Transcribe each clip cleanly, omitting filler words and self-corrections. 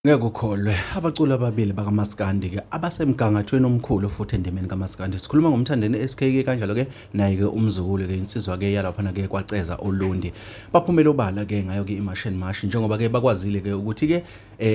Ngeke ukholwe, abaculi ababili bakamaskandi-ke abasemgangathweni omkhulu futhi endimeni kamaskandi. Sikhuluma ngoMthandeni SK ke kanjalo-ke naye-ke uMzukulu-ke insizwa-ke yalaphana-ke kwaCeza oLundi. Baphumele obala-ke ngayo-ke iMarch and March njengoba-ke bakwazile-ke ukuthi-ke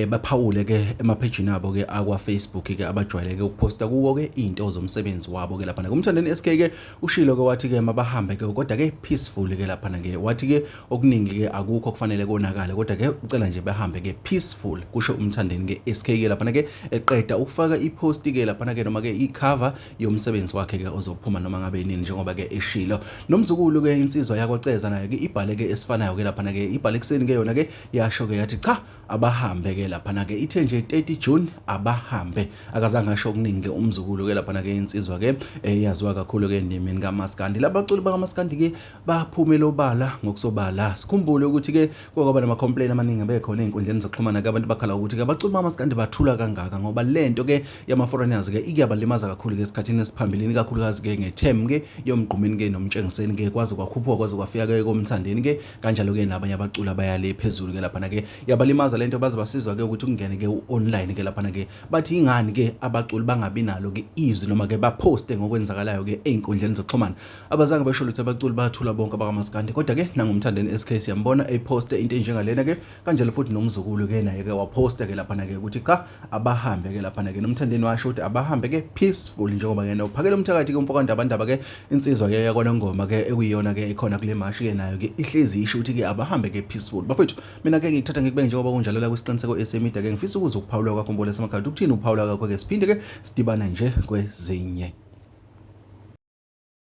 baphawule-ke emaphejini abo-ke akwa-Facebook-ke abajwayeleke ukuphosta kuwo-ke iy'nto zomsebenzi wabo-ke laphana. UMthandeni SK ke ushilo-ke wathi-ke mabahambe-ke kodwa-ke peaceful-ke laphana-ke wathi-ke Okuningi ke akukho kufanele konakale kodwa ke ucela nje behambe ke peaceful kusho uMthandeni ke SK ke laphana ke eqeda ukufaka ipost ke laphana ke noma ke icover yomsebenzi wakhe ke ozophuma noma ngabe yinini njengoba ke eshilo. Nomzukulu ke insizwa yakwaCeza nayo ke ibhale ke esifanayo ke laphana ke ibhale kuseni ke yona ke yasho ke yathi cha abahambe ke laphana ke ithe nje 30 June abahambe akazange asho okuningi ke umzukulu ke laphana ke insizwa ke eyaziwa kakhulu ke endimeni kaMaskandi labaculi bakaMaskandi ke Baphumele obala ngokusobala. Sikhumbule ukuthi-ke kwaba nama-complain amaningi abekhona ey'nkundleni zokuxhumana-ke abantu bakhala ukuthi-ke abaculi bamaskandi bathula kangaka ngoba le nto-ke yama-foreigners-ke ikuyabalimaza kakhulu-ke esikhathini esiphambilini ikakhulukazi-ke nge-term-ke yomgqumeni-ke nomtshengiseni-ke kwaze kwakhuphuka kwaze kwafika-ke komthandeni-ke kanjalo-ke nabanye abaculi abayale phezulu-ke laphana-ke yabalimaza le nto baze basizwa-ke ukuthi kungene-ke u-online-ke laphana-ke bathi ingani-ke abaculi bangabi nalo-ke izwi noma-ke baphoste ngokwenzakalayo-ke ey'nkundleni zokuxhumana. Abazange basho lutho abaculi bathula bonke abakamaskandi kodwa ke nangumthandeni SK siyambona eposte into enjengalena ke kanjalo futhi nomzukulu ke naye ke waposta ke laphana ke ukuthi cha abahambe ke laphana ke nomthandeni washo ukuthi abahambe ke peaceful njengoba ke nophakela umthakathi ke umfoka Ndabandaba ke insizwa ke yakwanongoma ke ekuyiyona ke ekhona kule mashi ke nayo ke ihlezi isho ukuthi ke abahambe ke peaceful bafethu mina ke ngikuthatha ngikubeke njengoba kunjalo la kwisiqiniseko esemida ke ngifisa ukuzwa ukuphawula kwakho mbole semakhaya ukuthini ukuphawula kwakho ke siphinde ke sidibane nje kwezinye.